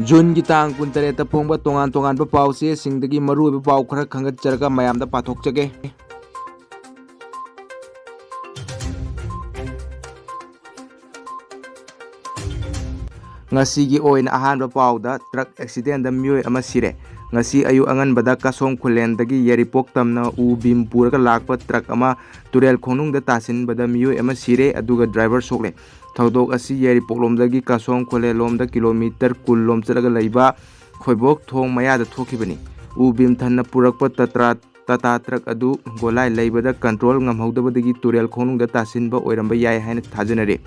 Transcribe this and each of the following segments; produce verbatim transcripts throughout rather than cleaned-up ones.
ꯖꯨꯟꯒꯤ ꯇꯥꯡ ꯀꯨꯟꯇꯔꯦꯠꯇ ꯐꯣꯡꯕ ꯇꯣꯉꯥꯟ ꯇꯣꯉꯥꯟꯕ ꯄꯥꯎ ꯆꯦꯁꯤꯡꯗꯒꯤ ꯃꯔꯨꯑꯣꯏꯕ ꯄꯥꯎ ꯈꯔ ꯈꯟꯒꯠꯆꯔꯒ ꯃꯌꯥꯝꯗ ꯄꯥꯊꯣꯛꯆꯒꯦ꯫ ꯉꯁꯤꯒꯤ ꯑꯣꯏꯅ ꯑꯍꯥꯟꯕ ꯄꯥꯎꯗ ꯇ꯭ꯔꯛ ꯑꯦꯛꯁꯤꯗꯦꯟꯗ ꯃꯤꯑꯣꯏ ꯑꯃ ꯁꯤꯔꯦ꯫ ꯉꯁꯤ ꯑꯌꯨꯛ ꯑꯉꯟꯕꯗ ꯀꯁꯣꯝ ꯈꯨꯂꯦꯟꯗꯒꯤ ꯌꯥꯏꯔꯤꯄꯣꯛ ꯇꯝꯅ ꯎ ꯕꯤꯝ ꯄꯨꯔꯒ ꯂꯥꯛꯄ ꯇ꯭ꯔꯛ ꯑꯃ ꯇꯨꯔꯦꯜ ꯈꯣꯡꯅꯨꯡꯗ ꯇꯥꯁꯤꯟꯕꯗ ꯃꯤꯑꯣꯏ ꯑꯃ ꯁꯤꯔꯦ, ꯑꯗꯨꯒ ꯗ꯭ꯔꯥꯏꯚꯔ ꯁꯣꯛꯂꯦ꯫ ꯊꯧꯗꯣꯛ ꯑꯁꯤ ꯌꯥꯏꯔꯤꯄꯣꯛꯂꯣꯝꯗꯒꯤ ꯀꯁꯣꯝ ꯈꯨꯂꯦꯟꯂꯣꯝꯗ ꯀꯤꯂꯣꯃꯤꯇꯔ ꯀꯨꯟ ꯂꯣꯝ ꯆꯠꯂꯒ ꯂꯩꯕ ꯈꯣꯏꯕꯣꯛ ꯊꯣꯡ ꯃꯌꯥꯗ ꯊꯣꯛꯈꯤꯕꯅꯤ꯫ ꯎ ꯕꯤꯝ ꯊꯟꯅ ꯄꯨꯔꯛꯄ ꯇꯇꯥ, ꯇꯇꯥ ꯇ꯭ꯔꯛ ꯑꯗꯨ ꯒꯣꯂꯥꯏ ꯂꯩꯕꯗ ꯀꯟꯇ꯭ꯔꯣꯜ ꯉꯝꯍꯧꯗꯕꯗꯒꯤ ꯇꯨꯔꯦꯜ ꯈꯣꯡꯅꯨꯡꯗ ꯇꯥꯁꯤꯟꯕ ꯑꯣꯏꯔꯝꯕ ꯌꯥꯏ ꯍꯥꯏꯅ ꯊꯥꯖꯅꯔꯤ꯫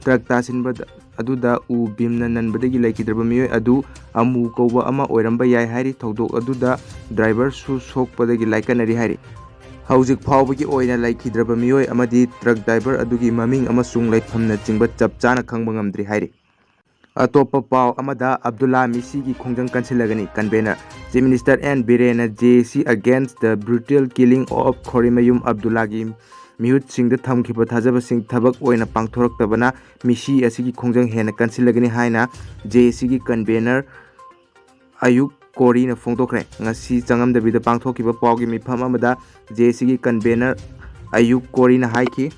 ꯇ꯭ꯔꯛ ꯇꯥꯁꯤꯟꯕ ꯑꯗꯨꯗ ꯎ ꯕꯤꯝꯅ ꯅꯟꯕꯗꯒꯤ ꯂꯩꯈꯤꯗ꯭ꯔꯕ ꯃꯤꯑꯣꯏ ꯑꯗꯨ ꯑꯃꯨ ꯀꯧꯕ ꯑꯃ ꯑꯣꯏꯔꯝꯕ ꯌꯥꯏ ꯍꯥꯏꯔꯤ꯫ ꯊꯧꯗꯣꯛ ꯑꯗꯨꯗ ꯗ꯭ꯔꯥꯏꯚꯔꯁꯨ ꯁꯣꯛꯄꯗꯒꯤ ꯂꯥꯏꯀꯠꯅꯔꯤ ꯍꯥꯏꯔꯤ꯫ ꯍꯧꯖꯤꯛ ꯐꯥꯎꯕꯒꯤ ꯑꯣꯏꯅ ꯂꯩꯈꯤꯗ꯭ꯔꯕ ꯃꯤꯑꯣꯏ ꯑꯃꯗꯤ ꯇ꯭ꯔꯛ ꯗ꯭ꯔꯥꯏꯚꯔ ꯑꯗꯨꯒꯤ ꯃꯃꯤꯡ ꯑꯃꯁꯨꯡ ꯂꯩꯐꯝꯅꯆꯤꯡꯕ ꯆꯞ ꯆꯥꯅ ꯈꯪꯕ ꯉꯝꯗ꯭ꯔꯤ ꯍꯥꯏꯔꯤ꯫ ꯑꯇꯣꯞꯄ ꯄꯥꯎ ꯑꯃꯗ, ꯑꯕꯗꯨꯜꯂꯥ ꯃꯤꯁꯤꯒꯤ ꯈꯣꯡꯖꯪ ꯀꯟꯁꯤꯜꯂꯒꯅꯤ꯫ ꯀꯟꯚꯦꯅꯔ, Chief Minister N ꯕꯤꯔꯦꯟꯅ J A C against the brutal killing of Khorimayum ꯑꯕꯗꯨꯜꯂꯥꯒꯤ ꯃꯤꯍꯨꯠꯁꯤꯡꯗ ꯊꯝꯈꯤꯕ ꯊꯥꯖꯕꯁꯤꯡ ꯊꯕꯛ ꯑꯣꯏꯅ ꯄꯥꯡꯊꯣꯔꯛꯇꯕꯅ ꯃꯤꯁꯤ ꯑꯁꯤꯒꯤ ꯈꯣꯡꯖꯪ ꯍꯦꯟꯅ ꯀꯟꯁꯤꯜꯂꯒꯅꯤ ꯍꯥꯏꯅ J A Cꯒꯤ ꯀꯟꯚꯦꯅꯔ ꯑꯌꯨꯛ ꯀꯣꯔꯤꯅ ꯐꯣꯡꯗꯣꯛꯈ꯭ꯔꯦ꯫ ꯉꯁꯤ ꯆꯪꯉꯝꯗꯕꯤꯗ ꯄꯥꯡꯊꯣꯛꯈꯤꯕ ꯄꯥꯎꯒꯤ ꯃꯤꯐꯝ ꯑꯃꯗ J A Cꯒꯤ ꯀꯟꯚꯦꯅꯔ ꯑꯌꯨꯛ ꯀꯣꯔꯤꯅ ꯍꯥꯏꯈꯤ,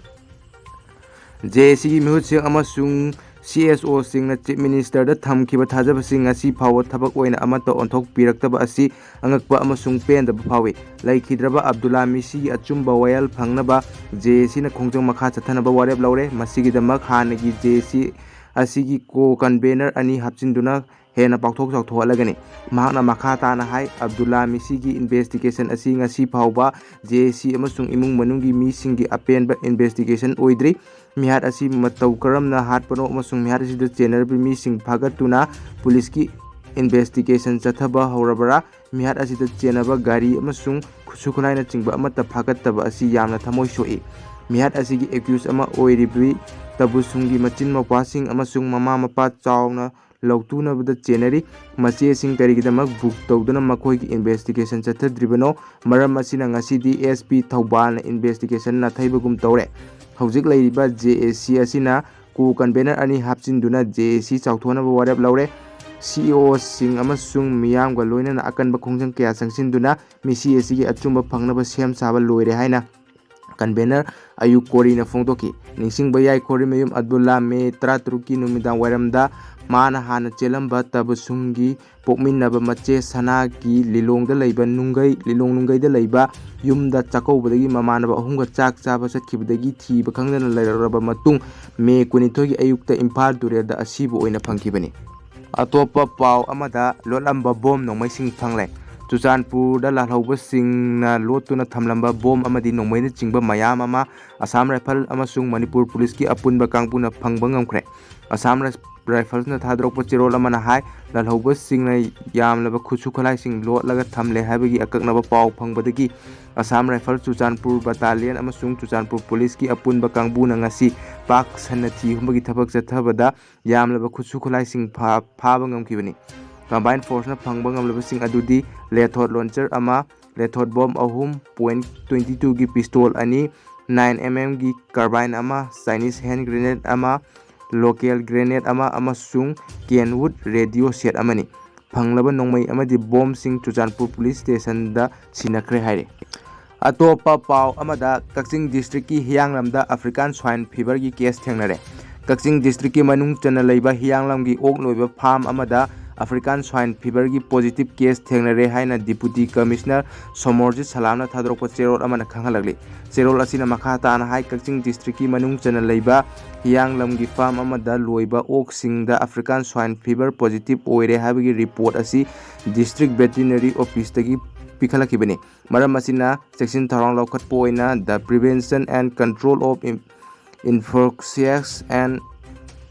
J A Cꯒꯤ ꯃꯤꯍꯨꯠꯁꯤꯡ ꯑꯃꯁꯨꯡ C S Oꯁꯤꯡꯅ Chief Ministerꯗ ꯊꯝꯈꯤꯕ ꯊꯥꯖꯕꯁꯤꯡ ꯉꯁꯤ ꯐꯥꯎꯕ ꯊꯕꯛ ꯑꯣꯏꯅ ꯑꯃꯠꯇ ꯑꯣꯟꯊꯣꯛꯄꯤꯔꯛꯇꯕ ꯑꯁꯤ ꯑꯉꯛꯄ ꯑꯃꯁꯨꯡ ꯄꯦꯟꯗꯕ ꯐꯥꯎꯏ꯫ ꯂꯩꯈꯤꯗ꯭ꯔꯕ ꯑꯕꯗꯨꯜꯂꯥ ꯃꯤꯁꯤꯒꯤ ꯑꯆꯨꯝꯕ ꯋꯥꯌꯦꯜ ꯐꯪꯅꯕ J A Cꯅ ꯈꯣꯡꯖꯪ ꯃꯈꯥ ꯆꯠꯊꯅꯕ ꯋꯥꯔꯦꯞ ꯂꯧꯔꯦ꯫ ꯃꯁꯤꯒꯤꯗꯃꯛ ꯍꯥꯟꯅꯒꯤ J A C ꯑꯁꯤꯒꯤ co-convenor ꯑꯅꯤ ꯍꯥꯞꯆꯤꯟꯗꯨꯅ ꯍꯦꯟꯅ ꯄꯥꯛꯊꯣꯛ ꯆꯥꯎꯊꯣꯛꯍꯜꯂꯒꯅꯤ꯫ ꯃꯍꯥꯛꯅ ꯃꯈꯥ ꯇꯥꯅ ꯍꯥꯏ, ꯑꯕꯗꯨꯜꯂꯥ ꯃꯤꯁꯤꯒꯤ investigation ꯑꯁꯤ ꯉꯁꯤ ꯐꯥꯎꯕ J A C ꯑꯃꯁꯨꯡ ꯏꯃꯨꯡ ꯃꯅꯨꯡꯒꯤ ꯃꯤꯁꯤꯡꯒꯤ ꯑꯄꯦꯟꯕ investigation ꯑꯣꯏꯗ꯭ꯔꯤ꯫ ꯃꯤꯍꯥꯠ ꯑꯁꯤ ꯃꯇꯧ ꯀꯔꯝꯅ ꯍꯥꯠꯄꯅꯣ ꯑꯃꯁꯨꯡ ꯃꯤꯍꯥꯠ ꯑꯁꯤꯗ ꯆꯦꯟꯅꯔꯤꯕ ꯃꯤꯁꯤꯡ ꯐꯥꯒꯠꯇꯨꯅ ꯄꯨꯂꯤꯁꯀꯤ investigation ꯆꯠꯊꯕ ꯍꯧꯔꯕ꯭ꯔꯥ? ꯃꯤꯍꯥꯠ ꯑꯁꯤꯗ ꯆꯦꯟꯅꯕ ꯒꯥꯔꯤ ꯑꯃꯁꯨꯡ ꯈꯨꯠꯁꯨ ꯈꯨꯠꯂꯥꯏꯅꯆꯤꯡꯕ ꯑꯃꯠꯇ ꯐꯥꯒꯠꯇꯕ ꯑꯁꯤ ꯌꯥꯝꯅ ꯊꯃꯣꯏ ꯁꯣꯛꯏ꯫ ꯃꯤꯍꯥꯠ ꯑꯁꯤꯒꯤ accused ꯑꯃ ꯑꯣꯏꯔꯤꯕꯤ ꯇꯕꯨꯁꯨꯡꯒꯤ ꯃꯆꯤꯟ ꯃꯧꯄ꯭ꯋꯥꯁꯤꯡ ꯑꯃꯁꯨꯡ ꯃꯃꯥ ꯃꯄꯥ ꯆꯥꯎꯅ ꯂꯧꯇꯨꯅꯕꯗ ꯆꯦꯟꯅꯔꯤ꯫ ꯃꯆꯦꯁꯤꯡ ꯀꯔꯤꯒꯤꯗꯃꯛ book ꯇꯧꯗꯨꯅ ꯃꯈꯣꯏꯒꯤ investigation ꯆꯠꯊꯗ꯭ꯔꯤꯕꯅꯣ? ꯃꯔꯝ ꯑꯁꯤꯅ ꯉꯁꯤꯗꯤ S P ꯊꯧꯕꯥꯜꯅ investigation ꯅꯥꯊꯩꯕꯒꯨꯝ ꯇꯧꯔꯦ꯫ ꯍꯧꯖꯤꯛ ꯂꯩꯔꯤꯕ J A C ꯑꯁꯤꯅ co-convenor ꯑꯅꯤ ꯍꯥꯞꯆꯤꯟꯗꯨꯅ J A C ꯆꯥꯎꯊꯣꯛꯅꯕ ꯋꯥꯔꯦꯞ ꯂꯧꯔꯦ꯫ ꯁꯤ ꯏ ꯑꯣꯁꯤꯡ ꯑꯃꯁꯨꯡ ꯃꯤꯌꯥꯝꯒ ꯂꯣꯏꯅꯅ ꯑꯀꯟꯕ ꯈꯣꯡꯖꯪ ꯀꯌꯥ ꯆꯪꯁꯤꯟꯗꯨꯅ ꯃꯤꯁꯤ ꯑꯁꯤꯒꯤ ꯑꯆꯨꯝꯕ ꯐꯪꯅꯕ ꯁꯦꯝ ꯁꯥꯕ ꯂꯣꯏꯔꯦ ꯍꯥꯏꯅ ꯀꯟꯚꯦꯅꯔ ꯑꯌꯨꯛ ꯀꯣꯔꯤꯅ ꯐꯣꯡꯗꯣꯛꯈꯤ꯫ ꯅꯤꯡꯁꯤꯡꯕ ꯌꯥꯏ, ꯈꯣꯔꯤꯃꯌꯨꯝ ꯑꯕꯗꯨꯜꯂꯥ ꯃꯦ ꯇꯔꯥꯇꯔꯨꯛꯀꯤ ꯅꯨꯃꯤꯗꯥꯡ ꯋꯥꯏꯔꯝꯗ ꯃꯥꯅ ꯍꯥꯟꯅ ꯆꯦꯜꯂꯝꯕ ꯇꯕꯁꯨꯝꯒꯤ ꯄꯣꯛꯃꯤꯟꯅꯕ ꯃꯆꯦ ꯁꯅꯥꯒꯤ ꯂꯤꯂꯣꯡꯗ ꯂꯩꯕ ꯅꯨꯡꯒꯩ, ꯂꯤꯂꯣꯡ ꯅꯨꯡꯒꯩꯗ ꯂꯩꯕ ꯌꯨꯝꯗ ꯆꯥꯛꯀꯧꯕꯗꯒꯤ ꯃꯃꯥꯟꯅꯕ ꯑꯍꯨꯝꯒ ꯆꯥꯛ ꯆꯥꯕ ꯆꯠꯈꯤꯕꯗꯒꯤ ꯊꯤꯕ ꯈꯪꯗꯅ ꯂꯩꯔꯛꯂꯕ ꯃꯇꯨꯡ, ꯃꯦ ꯀꯨꯟꯅꯤꯊꯣꯏꯒꯤ ꯑꯌꯨꯛꯇ ꯏꯝꯐꯥꯜ ꯇꯨꯔꯦꯜꯗ ꯑꯁꯤꯕ ꯑꯣꯏꯅ ꯐꯪꯈꯤꯕꯅꯤ꯫ ꯑꯇꯣꯞꯄ ꯄꯥꯎ ꯑꯃꯗ, ꯂꯣꯠꯂꯝꯕ ꯕꯣꯝ ꯅꯣꯡꯃꯩꯁꯤꯡ ꯐꯪꯂꯦ꯫ ꯆꯨꯔꯆꯥꯟꯄꯨꯔꯗ ꯂꯥꯜꯍꯧꯕꯁꯤꯡꯅ ꯂꯣꯠꯇꯨꯅ ꯊꯝꯂꯝꯕ ꯕꯣꯝ ꯑꯃꯗꯤ ꯅꯣꯡꯃꯩꯅꯆꯤꯡꯕ ꯃꯌꯥꯝ ꯑꯃ ꯑꯁꯥꯝ ꯔꯥꯏꯐꯜ ꯑꯃꯁꯨꯡ ꯃꯅꯤꯄꯨꯔ ꯄꯨꯂꯤꯁꯀꯤ ꯑꯄꯨꯟꯕ ꯀꯥꯡꯕꯨꯅ ꯐꯪꯕ ꯉꯝꯈ꯭ꯔꯦ꯫ ꯑꯁꯥꯝ ꯔꯥꯏ-, ꯔꯥꯏꯐꯜꯁꯅ ꯊꯥꯗꯣꯔꯛꯄ ꯆꯦꯔꯣꯜ ꯑꯃꯅ ꯍꯥꯏ, ꯂꯥꯜꯍꯧꯕꯁꯤꯡꯅ ꯌꯥꯝꯂꯕ ꯈꯨꯠꯁꯨ ꯈꯨꯠꯂꯥꯏꯁꯤꯡ ꯂꯣꯠꯂꯒ ꯊꯝꯂꯦ ꯍꯥꯏꯕꯒꯤ ꯑꯀꯛꯅꯕ ꯄꯥꯎ ꯐꯪꯕꯗꯒꯤ ꯑꯁꯥꯝ ꯔꯥꯏꯐꯜ ꯆꯨꯔꯆꯥꯟꯄꯨꯔ ꯕꯇꯥꯂꯤꯌꯟ ꯑꯃꯁꯨꯡ ꯆꯨꯔꯆꯥꯟꯄꯨꯔ ꯄꯨꯂꯤꯁꯀꯤ ꯑꯄꯨꯟꯕ ꯀꯥꯡꯕꯨꯅ ꯉꯁꯤ ꯄꯥꯛ ꯁꯟꯅ ꯊꯤ ꯍꯨꯝꯕꯒꯤ ꯊꯕꯛ ꯆꯠꯊꯕꯗ ꯌꯥꯝꯂꯕ ꯈꯨꯠꯁꯨ ꯈꯨꯠꯂꯥꯏꯁꯤꯡ ꯐꯥ-, ꯐꯥꯕ ꯉꯝꯈꯤꯕꯅꯤ꯫ ꯀꯝꯕꯥꯏꯟ ꯐꯣꯔꯁꯅ ꯐꯪꯕ ꯉꯝꯂꯕꯁꯤꯡ ꯑꯗꯨꯗꯤ ꯂꯦꯊꯣꯠ ꯂꯣꯟꯆꯔ ꯑꯃ, ꯂꯦꯊꯣꯠ ꯕꯣꯝ ꯑꯍꯨꯝ, ꯄꯣꯏꯟ ꯇ꯭ꯋꯦꯟꯇꯤ ꯇꯨꯒꯤ ꯄꯤꯁꯇꯣꯜ ꯑꯅꯤ, ꯅꯥꯏꯟ ꯑꯦꯝ ꯑꯦꯝꯒꯤ ꯀꯥꯔꯕꯥꯏꯟ ꯑꯃ, ꯆꯥꯏꯅꯤꯁ ꯍꯦꯟ ꯒ꯭ꯔꯦꯅꯦꯗ ꯑꯃ, ꯂꯣꯀꯦꯜ ꯒ꯭ꯔꯦꯅꯦꯗ ꯑꯃ ꯑꯃꯁꯨꯡ ꯀꯦꯟꯋꯨꯗ ꯔꯦꯗꯤꯑꯣ ꯁꯦꯠ ꯑꯃꯅꯤ꯫ ꯐꯪꯂꯕ ꯅꯣꯡꯃꯩ ꯑꯃꯗꯤ ꯕꯣꯝꯁꯤꯡ ꯆꯨꯔꯆꯥꯟꯄꯨꯔ ꯄꯨꯂꯤꯁ ꯁ꯭ꯇꯦꯁꯟꯗ ꯁꯤꯟꯅꯈ꯭ꯔꯦ ꯍꯥꯏꯔꯤ꯫ ꯑꯇꯣꯞꯄ ꯄꯥꯎ ꯑꯃꯗ, ꯀꯛꯆꯤꯡ ꯗꯤꯁꯇ꯭ꯔꯤꯛꯀꯤ ꯍꯤꯌꯥꯡꯂꯝꯗ ꯑꯐ꯭ꯔꯤꯀꯥꯟ ꯁ꯭ꯋꯥꯏꯟ ꯐꯤꯚꯔꯒꯤ ꯀꯦꯁ ꯊꯦꯡꯅꯔꯦ꯫ ꯀꯛꯆꯤꯡ ꯗꯤꯁꯇ꯭ꯔꯤꯛꯀꯤ ꯃꯅꯨꯡ ꯆꯟꯅ ꯂꯩꯕ ꯍꯤꯌꯥꯡꯂꯝꯒꯤ ꯑꯣꯛ ꯂꯣꯏꯕ ꯐꯥꯔꯝ ꯑꯃꯗ ꯑꯐ꯭ꯔꯤꯀꯥꯟ ꯁ꯭ꯋꯥꯏꯟ ꯐꯤꯚꯔꯒꯤ ꯄꯣꯖꯤꯇꯤꯚ ꯀꯦꯁ ꯊꯦꯡꯅꯔꯦ ꯍꯥꯏꯅ ꯗꯤꯄꯨꯇꯤ ꯀꯃꯤꯁꯅꯔ ꯁꯣꯃꯣꯔꯖꯤꯠ ꯁꯂꯥꯝꯅ ꯊꯥꯗꯣꯔꯛꯄ ꯆꯦꯔꯣꯜ ꯑꯃꯅ ꯈꯪꯍꯜꯂꯛꯂꯤ꯫ ꯆꯦꯔꯣꯜ ꯑꯁꯤꯅ ꯃꯈꯥ ꯇꯥꯅ ꯍꯥꯏ, ꯀꯛꯆꯤꯡ ꯗꯤꯁꯇ꯭ꯔꯤꯛꯀꯤ ꯃꯅꯨꯡ ꯆꯟꯅ ꯂꯩꯕ ꯍꯤꯌꯥꯡꯂꯝꯒꯤ ꯐꯥꯔꯝ ꯑꯃꯗ ꯂꯣꯏꯕ ꯑꯣꯛꯁꯤꯡꯗ ꯑꯐ꯭ꯔꯤꯀꯥꯟ ꯁ꯭ꯋꯥꯏꯟ ꯐꯤꯚꯔ ꯄꯣꯖꯤꯇꯤꯚ ꯑꯣꯏꯔꯦ ꯍꯥꯏꯕꯒꯤ ꯔꯤꯄꯣꯔꯠ ꯑꯁꯤ ꯗꯤꯁꯇ꯭ꯔꯤꯛ ꯚꯦꯇꯤꯅꯔꯤ ꯑꯣꯐꯤꯁꯇꯒꯤ ꯄꯤꯈꯠꯂꯛꯈꯤꯕꯅꯤ꯫ ꯃꯔꯝ ꯑꯁꯤꯅ ꯆꯦꯛꯁꯤꯟ ꯊꯧꯔꯥꯡ ꯂꯧꯈꯠꯄ ꯑꯣꯏꯅ The Prevention and Control of Infectious and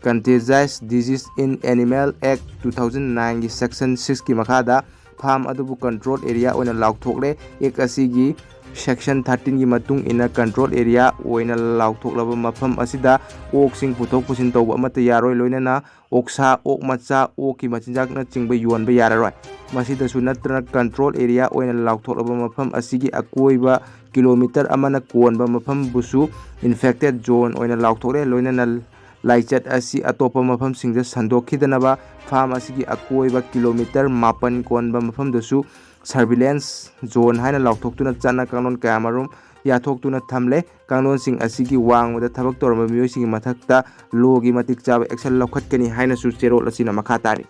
Contagious Disease in Animal Act two thousand nineꯒꯤ section sixꯀꯤ ꯃꯈꯥꯗ ꯐꯥꯔꯝ ꯑꯗꯨꯕꯨ ꯀꯟꯇ꯭ꯔꯣꯜ ꯑꯦꯔꯤꯌꯥ ꯑꯣꯏꯅ ꯂꯥꯎꯊꯣꯛꯂꯦ꯫ ꯑꯦꯛ ꯑꯁꯤꯒꯤ section thirteenꯒꯤ ꯃꯇꯨꯡ ꯏꯟꯅ ꯀꯟꯇ꯭ꯔꯣꯜ ꯑꯦꯔꯤꯌꯥ ꯑꯣꯏꯅ ꯂꯥꯎꯊꯣꯛꯂꯕ ꯃꯐꯝ ꯑꯁꯤꯗ ꯑꯣꯛꯁꯤꯡ ꯄꯨꯊꯣꯛ ꯄꯨꯁꯤꯟ ꯇꯧꯕ ꯑꯃꯠꯇ ꯌꯥꯔꯣꯏ, ꯂꯣꯏꯅꯅ ꯑꯣꯛꯁꯥ, ꯑꯣꯛ ꯃꯆꯥ, ꯑꯣꯛꯀꯤ ꯃꯆꯤꯟꯖꯥꯛꯅꯆꯤꯡꯕ ꯌꯣꯟꯕ ꯌꯥꯔꯔꯣꯏ꯫ ꯃꯁꯤꯗꯁꯨ ꯅꯠꯇꯅ ꯀꯟꯇ꯭ꯔꯣꯜ ꯑꯦꯔꯤꯌꯥ ꯑꯣꯏꯅ ꯂꯥꯎꯊꯣꯛꯂꯕ ꯃꯐꯝ ꯑꯁꯤꯒꯤ ꯑꯀꯣꯏꯕ ꯀꯤꯂꯣꯃꯤꯇꯔ ꯑꯃꯅ ꯀꯣꯟꯕ ꯃꯐꯝꯕꯨꯁꯨ ꯏꯟꯐꯦꯛꯇꯦꯠ ꯖꯣꯟ ꯑꯣꯏꯅ ꯂꯥꯎꯊꯣꯛꯂꯦ, ꯂꯣꯏꯅꯅ ꯂꯥꯏꯆꯠ ꯑꯁꯤ ꯑꯇꯣꯞꯄ ꯃꯐꯝꯁꯤꯡꯗ ꯁꯟꯗꯣꯛꯈꯤꯗꯅꯕ ꯐꯥꯝ ꯑꯁꯤꯒꯤ ꯑꯀꯣꯏꯕ ꯀꯤꯂꯣꯃꯤꯇꯔ ꯃꯥꯄꯟ ꯀꯣꯟꯕ ꯃꯐꯝꯗꯁꯨ surveillance zone ꯍꯥꯏꯅ ꯂꯥꯎꯊꯣꯛꯇꯨꯅ ꯆꯠꯅ ꯀꯥꯡꯂꯣꯟ ꯀꯌꯥꯃꯔꯨꯝ ꯌꯥꯊꯣꯛꯇꯨꯅ ꯊꯝꯂꯦ꯫ ꯀꯥꯡꯂꯣꯟꯁꯤꯡ ꯑꯁꯤꯒꯤ ꯋꯥꯡꯃꯗ ꯊꯕꯛ ꯇꯧꯔꯝꯕ ꯃꯤꯑꯣꯏꯁꯤꯡꯒꯤ ꯃꯊꯛꯇ ꯂꯣꯒꯤ ꯃꯇꯤꯛ ꯆꯥꯕ action ꯂꯧꯈꯠꯀꯅꯤ ꯍꯥꯏꯅꯁꯨ ꯆꯦꯔꯣꯜ ꯑꯁꯤꯅ ꯃꯈꯥ ꯇꯥꯔꯤ꯫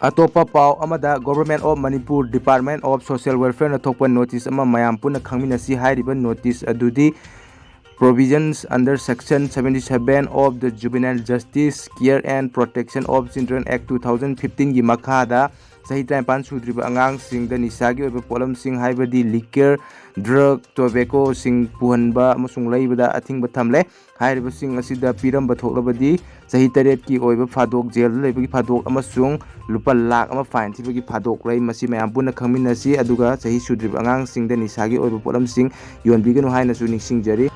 ꯑꯇꯣꯞꯄ ꯄꯥꯎ ꯑꯃꯗ, Government of Manipur, Department of Social Welfare ꯅ ꯊꯣꯛꯄ notice ꯑꯃ ꯃꯌꯥꯝ ꯄꯨꯟꯅ ꯈꯪꯃꯤꯟꯅꯁꯤ꯫ ꯍꯥꯏꯔꯤꯕ notice ꯑꯗꯨꯗꯤ Provisions under Section seventy seven of the Juvenile Justice, Care and Protection of Children Act two thousand fifteen ꯒꯤ ꯃꯈꯥꯗ ꯆꯍꯤ ꯇꯔꯥꯅꯤꯄꯥꯟ ꯁꯨꯗ꯭ꯔꯤꯕ ꯑꯉꯥꯡꯁꯤꯡꯗ ꯅꯤꯁꯥꯒꯤ ꯑꯣꯏꯕ ꯄꯣꯠꯂꯝꯁꯤꯡ, ꯍꯥꯏꯕꯗꯤ liquor, drug, tobacco ꯁꯤꯡ ꯄꯨꯍꯟꯕ ꯑꯃꯁꯨꯡ ꯂꯩꯕꯗ ꯑꯊꯤꯡꯕ ꯊꯝꯂꯦ꯫ ꯍꯥꯏꯔꯤꯕꯁꯤꯡ ꯑꯁꯤꯗ ꯄꯤꯔꯝꯕ ꯊꯣꯛꯂꯕꯗꯤ ꯆꯍꯤ ꯇꯔꯦꯠꯀꯤ ꯑꯣꯏꯕ ꯐꯥꯗꯣꯛ, ꯖꯦꯜꯗ ꯂꯩꯕꯒꯤ ꯐꯥꯗꯣꯛ ꯑꯃꯁꯨꯡ ꯂꯨꯄꯥ ꯂꯥꯈ ꯑꯃ fine ꯊꯤꯕꯒꯤ ꯐꯥꯗꯣꯛ ꯂꯩ꯫ ꯃꯁꯤ ꯃꯌꯥꯝ ꯄꯨꯟꯅ ꯈꯪꯃꯤꯟꯅꯁꯤ꯫ ꯑꯗꯨꯒ ꯆꯍꯤ ꯁꯨꯗ꯭ꯔꯤꯕ ꯑꯉꯥꯡꯁꯤꯡꯗ ꯅꯤꯁꯥꯒꯤ ꯑꯣꯏꯕ ꯄꯣꯠꯂꯝꯁꯤꯡ ꯌꯣꯟꯕꯤꯒꯅꯨ ꯍꯥꯏꯅꯁꯨ ꯅꯤꯡꯁꯤꯡꯖꯔꯤ꯫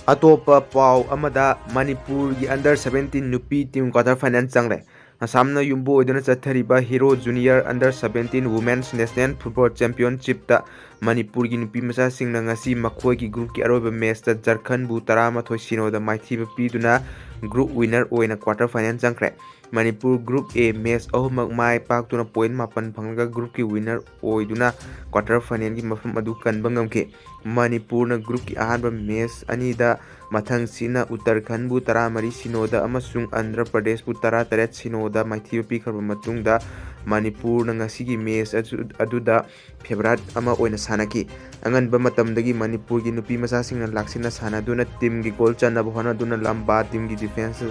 ꯑꯇꯣꯞꯄ ꯄꯥꯎ ꯑꯃꯗ, ꯃꯅꯤꯄꯨꯔꯒꯤ under seventeen ꯅꯨꯄꯤ team quarter final ꯆꯪꯂꯦ꯫ ꯑꯁꯥꯝꯅ ꯌꯨꯝꯕꯨ ꯑꯣꯏꯗꯨꯅ ꯆꯠꯊꯔꯤꯕ Hero Junior under seventeen Women's National Football Championship ꯇ ꯃꯅꯤꯄꯨꯔꯒꯤ ꯅꯨꯄꯤ ꯃꯆꯥꯁꯤꯡꯅ ꯉꯁꯤ ꯃꯈꯣꯏꯒꯤ group ꯀꯤ ꯑꯔꯣꯏꯕ match ꯇ ꯖꯔꯈꯟꯕꯨ ꯇꯔꯥꯃꯥꯊꯣꯏ ꯁꯤꯅꯣꯗ ꯃꯥꯏꯊꯤꯕ ꯄꯤꯗꯨꯅ group winner ꯑꯣꯏꯅ quarter final ꯆꯪꯈ꯭ꯔꯦ꯫ Manipur group A match ꯑꯍꯨꯝꯃꯛ my ꯄꯥꯛꯇꯨꯅ point ꯃꯥꯄꯟ ꯐꯪꯂꯒ group ꯀꯤ winner ꯑꯣꯏꯗꯨꯅ quarter final ꯒꯤ ꯃꯐꯝ ꯑꯗꯨ ꯀꯟꯕ ꯉꯝꯈꯤ꯫ ꯃꯅꯤꯄꯨꯔꯅ group ꯀꯤ ꯑꯍꯥꯟꯕ match ꯑꯅꯤꯗ ꯃꯊꯪꯁꯤꯠꯅ ꯎꯠꯇꯔꯈꯟꯕꯨ ꯇꯔꯥꯃꯔꯤ ꯁꯤꯅꯣꯗ ꯑꯃꯁꯨꯡ ꯑꯟꯙ꯭ꯔ ꯄ꯭ꯔꯗꯦꯁꯄꯨ ꯇꯔꯥꯇꯔꯦꯠ ꯁꯤꯅꯣꯗ ꯃꯥꯏꯊꯤꯕ ꯄꯤꯈ꯭ꯔꯕ ꯃꯇꯨꯡꯗ, ꯃꯅꯤꯄꯨꯔꯅ ꯉꯁꯤꯒꯤ match ꯑꯗꯨ-, ꯑꯗꯨꯗ favourite ꯑꯃ ꯑꯣꯏꯅ ꯁꯥꯟꯅꯈꯤ꯫ ꯑꯉꯟꯕ ꯃꯇꯝꯗꯒꯤ ꯃꯅꯤꯄꯨꯔꯒꯤ ꯅꯨꯄꯤ ꯃꯆꯥꯁꯤꯡꯅ ꯂꯥꯛꯁꯤꯟꯅ ꯁꯥꯟꯅꯗꯨꯅ team ꯒꯤ goal ꯆꯟꯅꯕ ꯍꯣꯠꯅꯗꯨꯅ ꯂꯝꯕꯥ team ꯒꯤ defence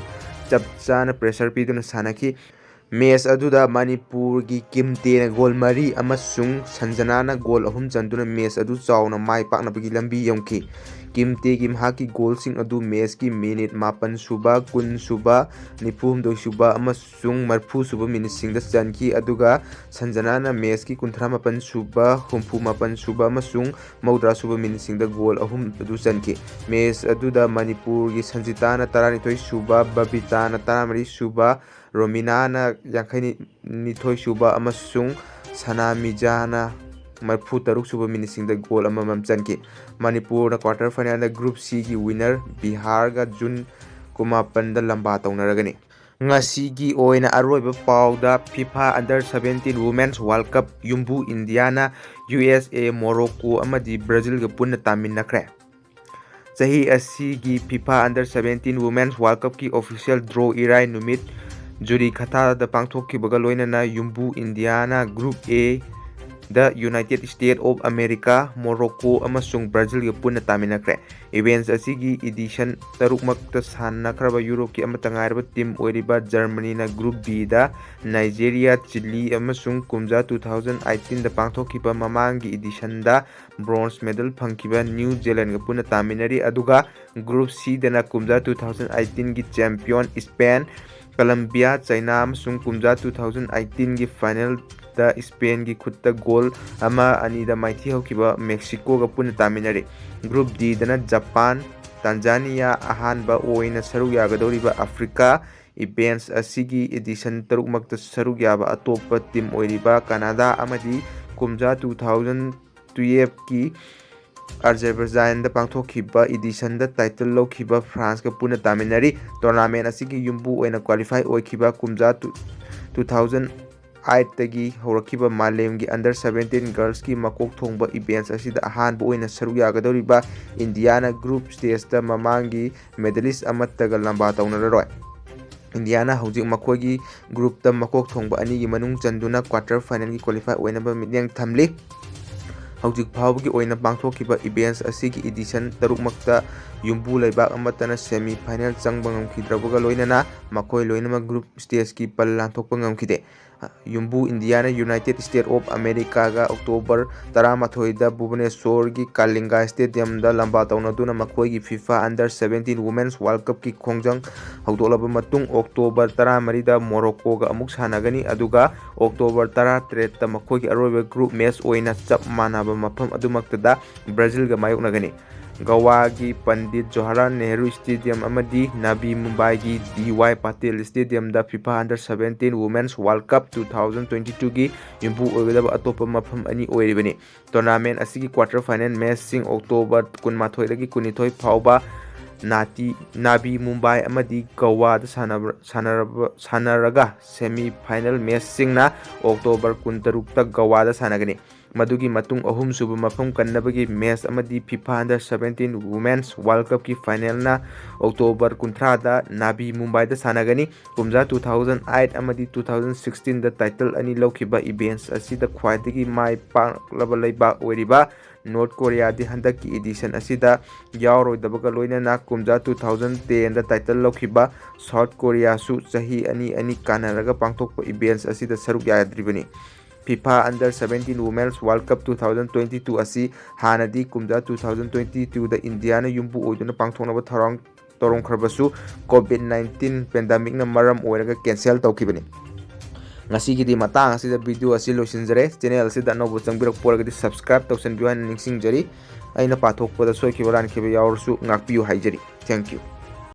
ꯆꯞ ꯆꯥꯅ pressure ꯄꯤꯗꯨꯅ ꯁꯥꯟꯅꯈꯤ꯫ Match ꯑꯗꯨꯗ ꯃꯅꯤꯄꯨꯔꯒꯤ ꯀꯤꯝꯇꯦꯅ goal ꯃꯔꯤ ꯑꯃꯁꯨꯡ ꯁꯟꯖꯅꯥꯅ goal ꯑꯍꯨꯝ ꯆꯟꯗꯨꯅ match ꯑꯗꯨ ꯆꯥꯎꯅ ꯃꯥꯏ ꯄꯥꯛꯅꯕꯒꯤ ꯂꯝꯕꯤ ꯌꯧꯈꯤ꯫ ꯀꯤꯝꯇꯦꯒꯤ ꯃꯍꯥꯛꯀꯤ goal ꯁꯤꯡ ꯑꯗꯨ match ꯀꯤ minute ꯃꯥꯄꯟ ꯁꯨꯕ, ꯀꯨꯟ ꯁꯨꯕ, ꯅꯤꯐꯨ ꯍꯨꯝꯗꯣꯏ ꯁꯨꯕ ꯑꯃꯁꯨꯡ ꯃꯔꯤꯐꯨ ꯁꯨꯕ minute ꯁꯤꯡꯗ ꯆꯟꯈꯤ, ꯑꯗꯨꯒ ꯁꯟꯖꯅꯥꯅ match ꯀꯤ ꯀꯨꯟꯊ꯭ꯔꯥ ꯃꯥꯄꯟ ꯁꯨꯕ, ꯍꯨꯝꯐꯨ ꯃꯥꯄꯟ ꯁꯨꯕ ꯑꯃꯁꯨꯡ ꯃꯧꯗ꯭ꯔꯥ ꯁꯨꯕ minute ꯁꯤꯡꯗ goal ꯑꯍꯨꯝ ꯑꯗꯨ ꯆꯟꯈꯤ꯫ Match ꯑꯗꯨꯗ ꯃꯅꯤꯄꯨꯔꯒꯤ ꯁꯟꯖꯤꯇꯥꯅ ꯇꯔꯥꯅꯤꯊꯣꯏ ꯁꯨꯕ, ꯕꯕꯤꯇꯥꯅ ꯇꯔꯥꯃꯔꯤ ꯁꯨꯕ, ꯔꯣꯃꯤꯅꯥꯅ ꯌꯥꯡꯈꯩ ꯅꯤꯊꯣꯏ ꯁꯨꯕ ꯑꯃꯁꯨꯡ ꯁꯅꯥꯃꯤꯖꯥꯅ ꯃꯔꯤꯐꯨ ꯇꯔꯨꯛ ꯁꯨꯕ minute ꯁꯤꯡꯗ goal ꯑꯃꯃꯝ ꯆꯟꯈꯤ꯫ ꯃꯅꯤꯄꯨꯔꯅ quarter final ꯗ group C ꯒꯤ winner ꯕꯤꯍꯥꯔꯒ June ꯀꯨꯟꯃꯥꯄꯟꯗ ꯂꯝꯕꯥ ꯇꯧꯅꯔꯒꯅꯤ꯫ ꯉꯁꯤꯒꯤ ꯑꯣꯏꯅ ꯑꯔꯣꯏꯕ ꯄꯥꯎꯗ, FIFA Under seventeen Women's World Cup ꯌꯨꯝꯕꯨ ꯏꯟꯗꯤꯌꯥꯅ U S A, Morocco ꯑꯃꯗꯤ ꯕ꯭ꯔꯥꯖꯤꯜꯒ ꯄꯨꯟꯅ ꯇꯥꯃꯤꯟꯅꯈ꯭ꯔꯦ꯫ ꯆꯍꯤ ꯑꯁꯤꯒꯤ FIFA Under seventeen Women's World Cupꯀꯤ official draw ꯏꯔꯥꯏ ꯅꯨꯃꯤꯠ ꯖꯨꯔꯤ ꯈꯊꯥꯗ ꯄꯥꯡꯊꯣꯛꯈꯤꯕꯒ ꯂꯣꯏꯅꯅ ꯌꯨꯝꯕꯨ ꯏꯟꯗꯤꯌꯥꯅ Group A the United States of America, Morocco ꯑꯃꯁꯨꯡ ꯕ꯭ꯔꯥꯖꯤꯜꯒ ꯄꯨꯟꯅ ꯇꯥꯃꯤꯟꯅꯈ꯭ꯔꯦ꯫ Events ꯑꯁꯤꯒꯤ edition ꯇꯔꯨꯛꯃꯛꯇ ꯁꯥꯟꯅꯈ꯭ꯔꯕ ꯌꯨꯔꯣꯞꯀꯤ ꯑꯃꯠꯇ ꯉꯥꯏꯔꯕ team ꯑꯣꯏꯔꯤꯕ ꯖꯔꯃꯅꯤꯅ Group B ꯗ ꯅꯥꯏꯖꯦꯔꯤꯌꯥ, ꯆꯤꯂꯤ ꯑꯃꯁꯨꯡ ꯀꯨꯝꯖꯥ two thousand eighteen ꯗ ꯄꯥꯡꯊꯣꯛꯈꯤꯕ ꯃꯃꯥꯡꯒꯤ editionꯗ bronze medal ꯐꯪꯈꯤꯕ ꯅ꯭ꯌꯨ ꯖꯤꯂꯦꯟꯒ ꯄꯨꯟꯅ ꯇꯥꯃꯤꯟꯅꯔꯤ꯫ ꯑꯗꯨꯒ Group C ꯗꯅ ꯀꯨꯝꯖꯥ two thousand eighteenꯒꯤ champion ꯁ꯭ꯄꯦꯟ, ꯀꯂꯝꯕꯤꯌꯥ, ꯆꯩꯅꯥ ꯑꯃꯁꯨꯡ ꯀꯨꯝꯖꯥ two thousand eighteenꯒꯤ finalꯗ ꯁ꯭ꯄꯦꯟꯒꯤ ꯈꯨꯠꯇ goal ꯑꯃ ꯑꯅꯤꯗ ꯃꯥꯏꯊꯤꯍꯧꯈꯤꯕ ꯃꯦꯛꯁꯤꯀꯣꯒ ꯄꯨꯟꯅ ꯇꯥꯃꯤꯟꯅꯔꯤ꯫ Group Dꯗꯅ ꯖꯄꯥꯟ, ꯇꯥꯟꯖꯥꯅꯤꯌꯥ ꯑꯍꯥꯟꯕ ꯑꯣꯏꯅ ꯁꯔꯨꯛ ꯌꯥꯒꯗꯧꯔꯤꯕ ꯑꯐ꯭ꯔꯤꯀꯥ꯫ Events ꯑꯁꯤꯒꯤ edition ꯇꯔꯨꯛꯃꯛꯇ ꯁꯔꯨꯛ ꯌꯥꯕ ꯑꯇꯣꯞꯄ team ꯑꯣꯏꯔꯤꯕ ꯀꯅꯥꯗꯥ ꯑꯃꯗꯤ ꯀꯨꯝꯖꯥ two thousand twelveꯀꯤ ꯑꯖꯔꯕꯩꯖꯥꯟꯗ ꯄꯥꯡꯊꯣꯛꯈꯤꯕ editionꯗ title ꯂꯧꯈꯤꯕ ꯐ꯭ꯔꯥꯟꯁꯀ ꯄꯨꯟꯅ ꯇꯥꯃꯤꯟꯅꯔꯤ꯫ Tournament ꯑꯁꯤꯒꯤ ꯌꯨꯝꯕꯨ ꯑꯣꯏꯅ qualify ꯑꯣꯏꯈꯤꯕ ꯀꯨꯝꯖꯥ two thousand eightꯇꯒꯤ ꯍꯧꯔꯛꯈꯤꯕ ꯃꯥꯂꯦꯝꯒꯤ Under seventeen Girlsꯀꯤ ꯃꯀꯣꯛ ꯊꯣꯡꯕ events ꯑꯁꯤꯗ ꯑꯍꯥꯟꯕ ꯑꯣꯏꯅ ꯁꯔꯨꯛ ꯌꯥꯒꯗꯧꯔꯤꯕ ꯏꯟꯗꯤꯌꯥꯅ group stageꯇ ꯃꯃꯥꯡꯒꯤ medalist ꯑꯃꯠꯇꯒ ꯂꯝꯕꯥ ꯇꯧꯅꯔꯔꯣꯏ꯫ ꯏꯟꯗꯤꯌꯥꯅ ꯍꯧꯖꯤꯛ ꯃꯈꯣꯏꯒꯤ groupꯇ ꯃꯀꯣꯛ ꯊꯣꯡꯕ ꯑꯅꯤꯒꯤ ꯃꯅꯨꯡ ꯆꯟꯗꯨꯅ quarter finalꯒꯤ qualify ꯑꯣꯏꯅꯕ ꯃꯤꯠꯌꯦꯡ ꯊꯝꯂꯤ꯫ ꯍꯧꯖꯤꯛ ꯐꯥꯎꯕꯒꯤ ꯑꯣꯏꯅ ꯄꯥꯡꯊꯣꯛꯈꯤꯕ events ꯑꯁꯤꯒꯤ edition ꯇꯔꯨꯛꯃꯛꯇ ꯌꯨꯝꯕꯨ ꯂꯩꯕꯥꯛ ꯑꯃꯠꯇꯅ semi final ꯆꯪꯕ ꯉꯝꯈꯤꯗ꯭ꯔꯕꯒ ꯂꯣꯏꯅꯅ ꯃꯈꯣꯏ ꯂꯣꯏꯅꯃꯛ group stageꯀꯤ ꯄꯜ ꯂꯥꯟꯊꯣꯛꯄ ꯉꯝꯈꯤꯗꯦ꯫ ꯌꯨꯝꯕꯨ ꯏꯟꯗꯤꯌꯥꯅ United States of Americaꯒ October ꯇꯔꯥꯃꯥꯊꯣꯏꯗ ꯚꯨꯕꯅꯦꯁꯣꯔꯒꯤ ꯀꯥꯂꯤꯡꯒꯥ Stadiumꯗ ꯂꯝꯕꯥ ꯇꯧꯅꯗꯨꯅ ꯃꯈꯣꯏꯒꯤ FIFA Under seventeen Women's World Cupꯀꯤ ꯈꯣꯡꯖꯪ ꯍꯧꯗꯣꯛꯂꯕ ꯃꯇꯨꯡ, October ꯇꯔꯥꯃꯔꯤꯗ Moroccoꯒ ꯑꯃꯨꯛ ꯁꯥꯟꯅꯒꯅꯤ, ꯑꯗꯨꯒ October ꯇꯔꯥꯇꯔꯦꯠꯇ ꯃꯈꯣꯏꯒꯤ ꯑꯔꯣꯏꯕ group match ꯑꯣꯏꯅ ꯆꯞ ꯃꯥꯟꯅꯕ ꯃꯐꯝ ꯑꯗꯨꯃꯛꯇꯗ ꯕ꯭ꯔꯥꯖꯤꯜꯒ ꯃꯥꯌꯣꯛꯅꯒꯅꯤ꯫ ꯒꯋꯥꯒꯤ ꯄꯟꯗꯤꯠ ꯖꯋꯥꯍꯔꯂꯥꯜ ꯅꯦꯍꯔꯨ Stadium ꯑꯃꯗꯤ ꯅꯕꯤ ꯃꯨꯝꯕꯥꯏꯒꯤ D Y Patil Stadiumꯗ FIFA Under seventeen Women's World Cup two thousand twenty twoꯒꯤ ꯌꯨꯝꯕꯨ ꯑꯣꯏꯒꯗꯕ ꯑꯇꯣꯞꯄ ꯃꯐꯝ ꯑꯅꯤ ꯑꯣꯏꯔꯤꯕꯅꯤ꯫ Tournament ꯑꯁꯤꯒꯤ quarter final matchꯁꯤꯡ October ꯀꯨꯟꯃꯥꯊꯣꯏꯗꯒꯤ ꯀꯨꯟꯅꯤꯊꯣꯏ ꯐꯥꯎꯕ ꯅꯥꯇꯤ ꯅꯥꯕꯤ ꯃꯨꯝꯕꯥꯏ ꯑꯃꯗꯤ ꯒꯋꯥꯗ ꯁꯥꯟꯅꯕ ꯁꯥꯟꯅꯔꯕ ꯁꯥꯟꯅꯔꯒ ꯁꯦꯃꯤ ꯐꯥꯏꯅꯦꯜ ꯃꯦꯠꯆꯁꯤꯡꯅ ꯑꯣꯛꯇꯣꯕꯔ ꯀꯨꯟꯇꯔꯨꯛꯇ ꯒꯋꯥꯗ ꯁꯥꯟꯅꯒꯅꯤ꯫ ꯃꯗꯨꯒꯤ ꯃꯇꯨꯡ ꯑꯍꯨꯝꯁꯨꯕ ꯃꯐꯝ ꯀꯟꯅꯕꯒꯤ ꯃꯦꯠꯆ ꯑꯃꯗꯤ FIFA under seventeen women's world ꯀꯞꯀꯤ ꯐꯥꯏꯅꯦꯜꯅ ꯑꯣꯛꯇꯣꯕꯔ ꯀꯨꯟꯊ꯭ꯔꯥꯗ ꯅꯥꯕꯤ ꯃꯨꯝꯕꯥꯏꯗ ꯁꯥꯟꯅꯒꯅꯤ꯫ ꯀꯨꯝꯖꯥ ꯇꯨ ꯊꯥꯎꯖꯟ ꯑꯥꯏꯠ ꯑꯃꯗꯤ ꯇꯨ ꯊꯥꯎꯖꯟ ꯁꯤꯛꯁꯇꯤꯟꯗ ꯇꯥꯏꯇꯜ ꯑꯅꯤ ꯂꯧꯈꯤꯕ ꯏꯚꯦꯟꯠꯁ ꯑꯁꯤꯗ ꯈ꯭ꯋꯥꯏꯗꯒꯤ ꯃꯥꯏ ꯄꯥꯛꯂꯕ ꯂꯩꯕꯥꯛ ꯑꯣꯏꯔꯤꯕ ꯅꯣꯔꯠ ꯀꯣꯔꯤꯌꯥꯗꯤ ꯍꯟꯗꯛꯀꯤ ꯏꯗꯤꯁꯟ ꯑꯁꯤꯗ ꯌꯥꯎꯔꯣꯏꯗꯕꯒ ꯂꯣꯏꯅꯅ ꯀꯨꯝꯖꯥ ꯇꯨ ꯊꯥꯎꯖꯟ ꯇꯦꯟꯗ ꯇꯥꯏꯇꯜ ꯂꯧꯈꯤꯕ ꯁꯥꯎꯠ ꯀꯣꯔꯤꯌꯥꯁꯨ ꯆꯍꯤ ꯑꯅꯤ ꯑꯅꯤ ꯀꯥꯟꯅꯔꯒ ꯄꯥꯡꯊꯣꯛꯄ ꯏꯚꯦꯟꯠꯁ ꯑꯁꯤꯗ ꯁꯔꯨꯛ ꯌꯥꯗ꯭ꯔꯤꯕꯅꯤ꯫ FIFA under seventeen women's world cup two thousand twenty two ꯑꯁꯤ ꯍꯥꯟꯅꯗꯤ ꯀꯨꯝꯖꯥ ꯇꯨ ꯊꯥꯎꯖꯟ ꯇ꯭ꯋꯦꯟꯇꯤ ꯇꯨꯗ ꯏꯟꯗꯤꯌꯥꯅ ꯌꯨꯝꯕꯨ ꯑꯣꯏꯗꯨꯅ ꯄꯥꯡꯊꯣꯛꯅꯕ ꯊꯧꯔꯥꯡ ꯇꯧꯔꯝꯈ꯭ꯔꯕꯁꯨ, ꯀꯣꯚꯤꯗ ꯅꯥꯏꯟꯇꯤꯟ ꯄꯦꯟꯗꯥꯃꯤꯛꯅ ꯃꯔꯝ ꯑꯣꯏꯔꯒ ꯀꯦꯟꯁꯦꯜ ꯇꯧꯈꯤꯕꯅꯤ꯫ ꯉꯁꯤꯒꯤꯗꯤ ꯃꯇꯥꯡ ꯑꯁꯤꯗ ꯚꯤꯗꯤꯑꯣ ꯑꯁꯤ ꯂꯣꯏꯁꯤꯟꯖꯔꯦ꯫ ꯆꯦꯅꯦꯜ ꯑꯁꯤꯗ ꯑꯅꯧꯕ ꯆꯪꯕꯤꯔꯛꯄ ꯑꯣꯏꯔꯒꯗꯤ ꯁꯕꯁꯀ꯭ꯔꯥꯏꯕ ꯇꯧꯁꯤꯟꯕꯤꯌꯨ ꯍꯥꯏꯅ ꯅꯤꯡꯁꯤꯡꯖꯔꯤ꯫ ꯑꯩꯅ ꯄꯥꯊꯣꯛꯄꯗ ꯁꯣꯏꯈꯤꯕ ꯂꯥꯟꯈꯤꯕ ꯌꯥꯎꯔꯁꯨ ꯉꯥꯛꯄꯤꯌꯨ ꯍꯥꯏꯖꯔꯤ꯫ Thank you꯫